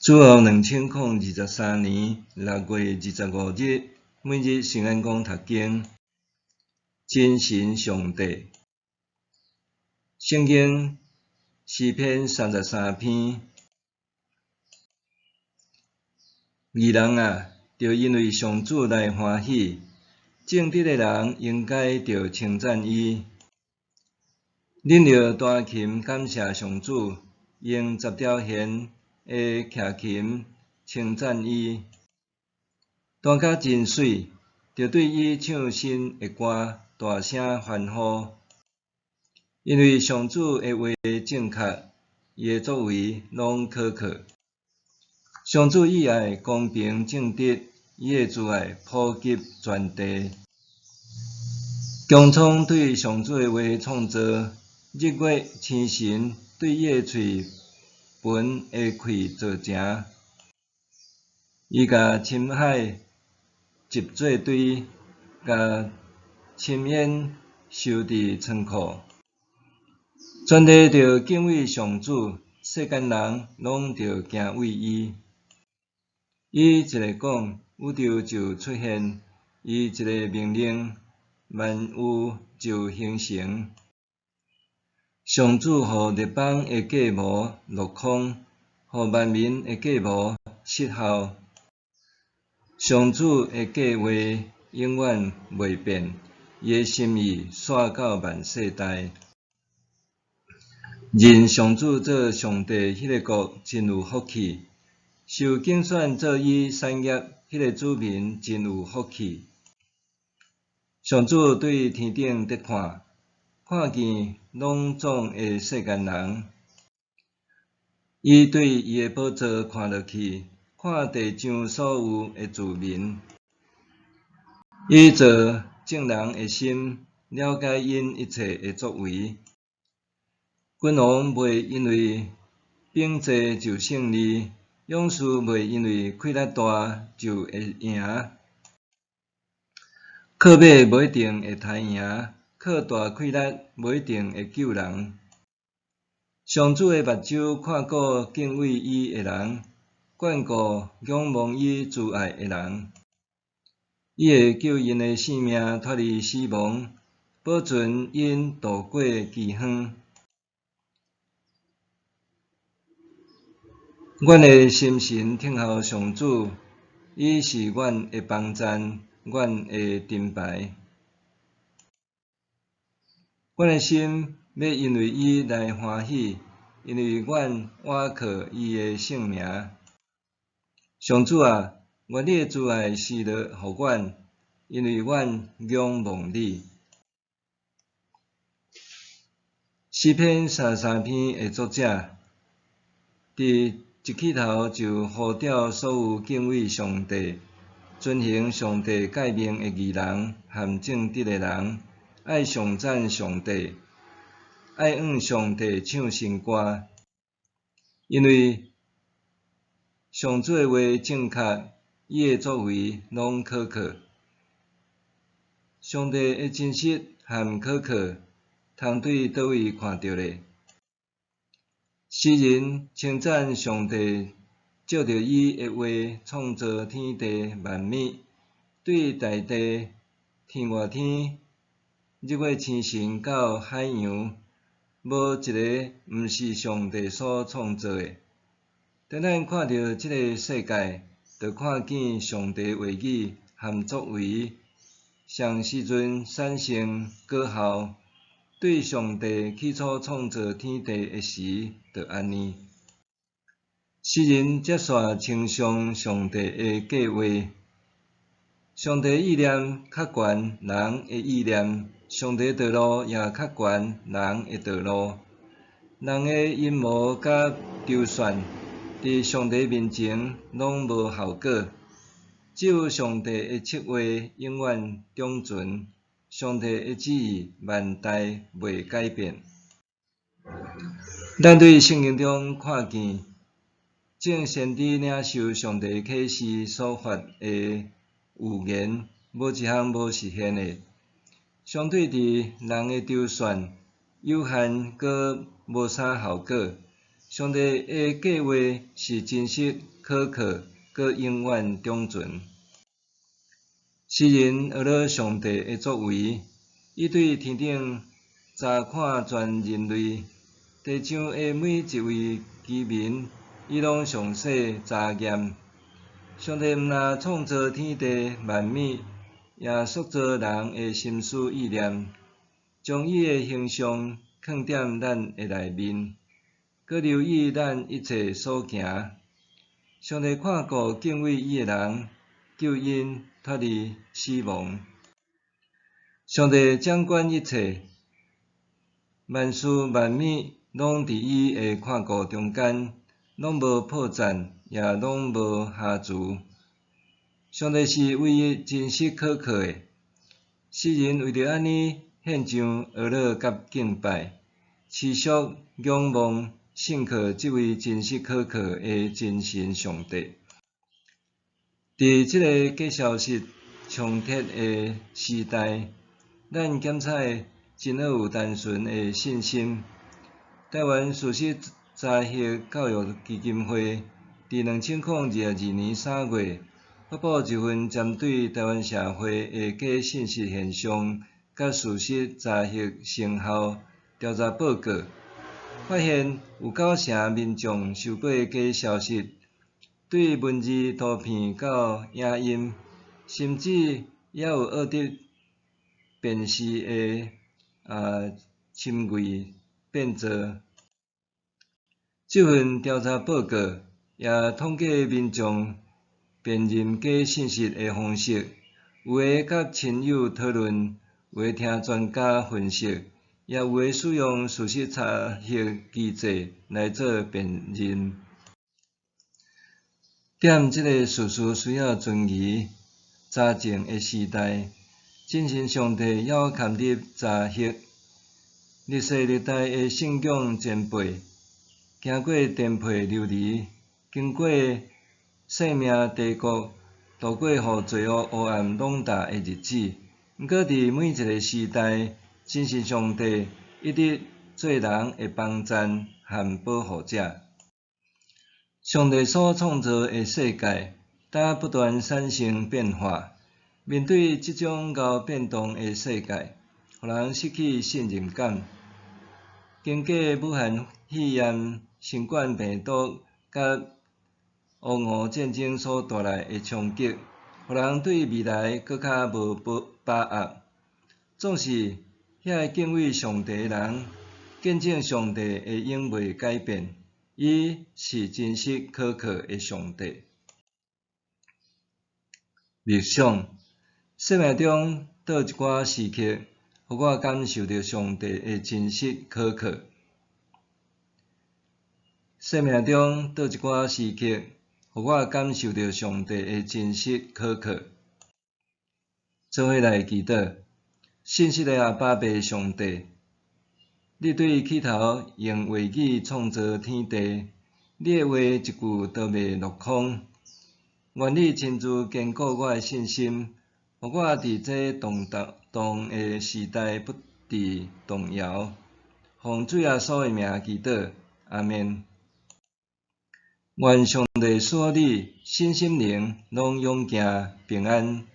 主後2023年6月25日，每日聖安講讀經，真神上帝。聖經詩篇33篇，義人啊，著因為上主來歡喜，正直的人應該著稱讚伊。恁著彈琴感謝上主，用十條弦的徛琴稱讚伊，彈甲真媠，著對伊唱新的歌，大聲歡呼。因為上主的話正確，伊的作為攏可靠。上主喜愛公平正直，伊的慈愛普及全地。穹蒼對上主的話創造，日月星辰對伊的喙脣的氣造成。伊共深海集做堆，共深淵收佇倉庫。全地著敬畏上主，世間人攏著敬畏伊。伊一个講，宇宙就出現；伊一个命令，萬有就形成。上主予列邦的計謀落空，予萬民的計謀失效。上主的計劃永遠袂變，伊的心意紲到萬世代。認上主做上帝彼个國真有福氣，受揀選做伊產業彼个子民真有福氣。上主對天頂佇看，看見攏總的世間人。伊對伊的寶座看落去，看地上所有的子民。伊造眾人的心，了解𪜶一切的作為。君王袂因為兵濟就勝利，勇士袂因為氣力大就會贏。靠馬無一定會刣贏，靠大氣力無一定會救人。上主的目睭看顧敬畏伊的人，眷顧仰望伊慈愛的人。伊會救𪜶的性命脫離死亡，保存𪜶渡過饑荒。阮的心神等候上主，伊是阮的幫贊，阮的盾牌。阮的心欲因為伊來歡喜，因為阮倚靠伊的聖名。上主啊，願你的慈愛施落予阮，因為阮仰望你。詩篇33篇的作者，佇一起頭就呼召所有敬畏上帝、遵行上帝誡命的義人和正直的人，愛頌讚上帝，愛向上帝唱新歌，因為上主的話正確，伊的作為攏可靠。上帝的真實和可靠，通對佗位看著咧？詩人稱讚上帝，藉著伊的話創造天地萬物，對大地、天外天、日月星辰到海洋，無一个毋是上帝所創造的。當咱看著這个世界，就看見上帝話語和作為，啥時陣產生果效。對上帝起初創造天地的時，就按呢。詩人接續稱頌上帝的計劃。上帝意念較懸人的意念，上帝道路也較懸人的道路。人的陰謀佮籌算，佇上帝面前攏無效果。只有上帝的策劃永遠長存，上帝的旨意萬代袂改變。咱對聖經中看見，眾先知領受上帝啟示所發的預言，無一項無實現的。相對佇人的籌算有限，閣無啥效果。上帝的計劃是真實可靠，閣永遠長存。詩人學了上帝的作為，伊對天頂查看全人類，地上的每一位居民，伊攏詳細查驗。上帝毋但創造天地萬物，也塑造人的心思意念，將伊的形象囥佇咱的內面，閣留意咱一切所行。上帝看顧敬畏伊的人，救𪜶脫離死亡。上帝掌管一切，萬事萬物攏佇伊的看顧中間，攏無破綻，也攏無瑕疵。上帝是唯一真實可靠的。詩人為著按呢獻上哀樂佮敬拜，持續仰望信靠這位真實可靠的真神上帝。佇這个假消息充斥的時代，咱檢採真愛有單純的信心。台灣事實查核教育基金會佇2022年3月發布一份針對台灣社會的假信息現象佮事實查核成效調查報告，發現有九成民眾收過假消息，對文字、圖片到影音，甚至也有惡得辨識的深偽變造。這份調查報告也統計民眾辨認假信息的方式，有的佮親友討論，有的聽專家分析，也有的使用事實查核機制來做辨認。踮這个事事需要存疑、查證的時代，真神上帝猶堪入查核。歷世歷代的信仰前輩，經過顛沛流離，經過生命低谷，度過予罪惡黑暗籠罩的日子。毋過佇每一个時代，真神上帝一直做人的幫贊和保護者。上帝所創造的世界，呾不斷產生變化。面對這種𠢕變動的世界，予人失去信任感。經過武漢肺炎、新冠病毒佮烏俄戰爭所帶來的衝擊，予人對未來閣較無把握。總是遐个敬畏上帝的人，見證上帝會永袂改變，伊是真實可靠的上帝。默想，生命中佗一寡時刻，予我感受著上帝的真實可靠？生命中佗一寡時刻，予我感受著上帝的真實可靠？做伙來祈禱，信實的阿爸父上帝，你對起頭用話語創造天地，你的話一句都袂落空。願你親自堅固我的信心，予我佇這動盪的時代不致動搖。奉主耶穌的名祈禱，阿們。願上帝賜予你身心靈攏勇健平安。